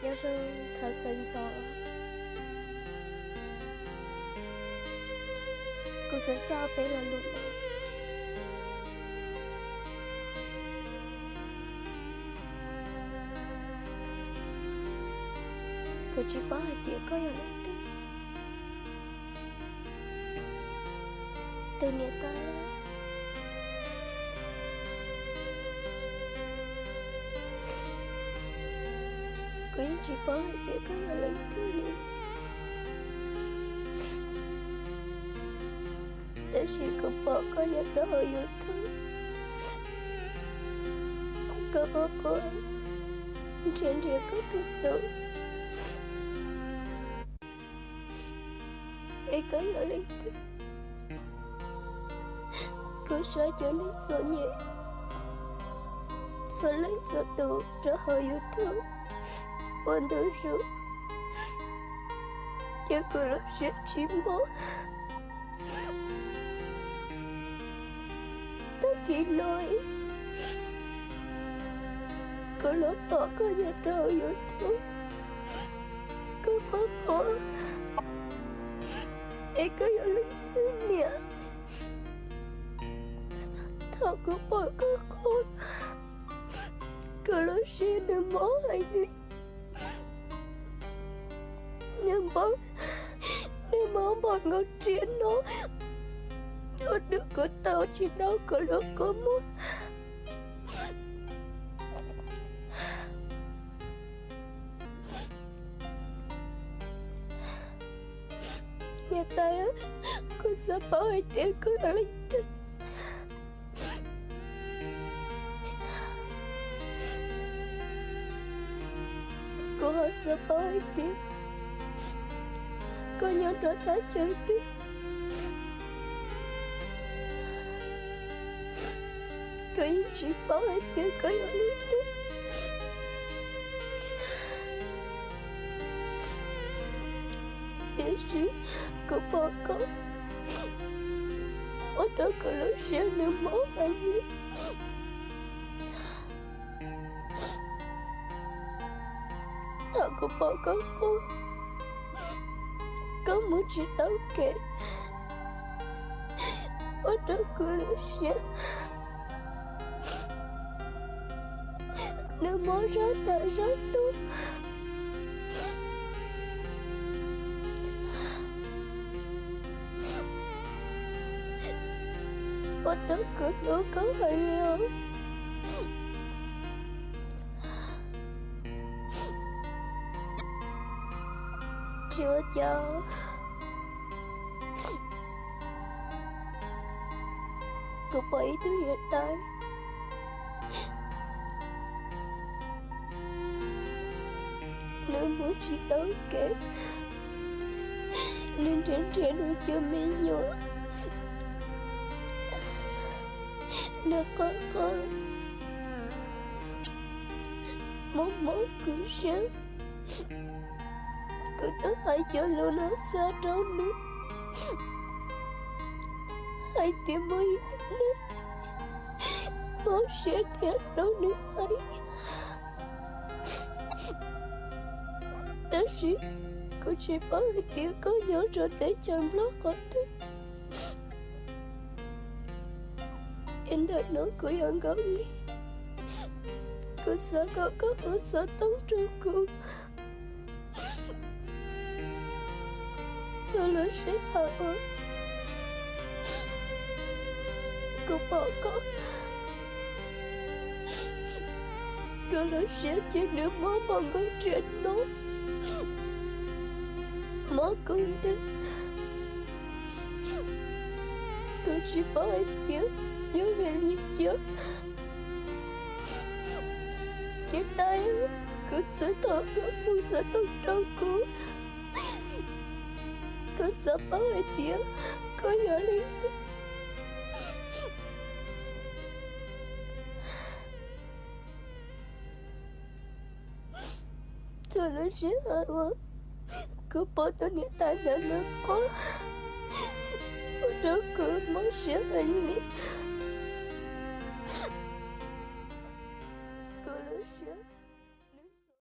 Nyob zoo thaum sawv ntxov, kuv xav xa peb lo lus no. Kuv tsis paub hais tias koj yog leej twg, tus niam tais. Kuv yeej tsis paub hais tias koj yog leej twg li, tab sis kuv pom koj nyob rau hauv YouTube, koj quaj quaj nrhiav nrhiav koj tus tub. Es koj yog leej twg? Kuv saib cov neeg txom nyem txhua leej txhua tus rau hauv YouTube ua ntu zus, ces kuv lub siab tsis mob. Tag kis no kuv los pom koj nyob rau hauv YouTube, koj quaj quaj, es koj yog leej twg niam? Thaum kuv pom koj quaj, kuv lub siab nws mob heev li. Nws mob, nws mob npaum nkaus riam no, ua rau kuv tau tsis tau kuv lub kua muag. Niam tais, kuv xav paub hais tias koj yog leej twg. Kuv ho xav paub hais tias koj nyob rau thaj chaw twg. Kuv yeej tsis paub hais tias koj yog leej twg, tiam sis kuv pom koj, ua rau kuv lub siab nws mob heev li. Thaum kuv pom koj quaj, koj mus tsis tau kev, ua rau kuv lub siab nws mob zog tas zog tuaj, ua rau kuv hlub koj heev li os. Tsis ua cas, kuv pom ib tug niam tais, nws mus tsis tau kev, nws nrhiav nrhiav nws cov me nyuam, nws quaj quaj, mob mob kuv siab. Kuv twb hais cov lus no xa rau nws hais tias muaj ib tug neeg mob siab thiab hlub nws heev. Tab sis kuv tsis paub hais tias koj nyob rau teb chaws Nplog qhov twg. Es ntawm no kuv yog Nkauj Lis, kuv xav kom koj hu xov tooj rau kuv txog lub sij hawm uas kuv pom koj, kuv lub siab ces nws mob npaum nkaus riam no, mob kawg nkaus. Kuv tsis paub hais tias yog vim li cas. Niam tais, kuv xav thov koj hu xov tooj rau kuv, kuv xav paub hais tias koj yog leej twg. Txog lub sij hawm uas kuv pom tus niam tais ntawd nws quaj, ua rau kuv mob siab heev li.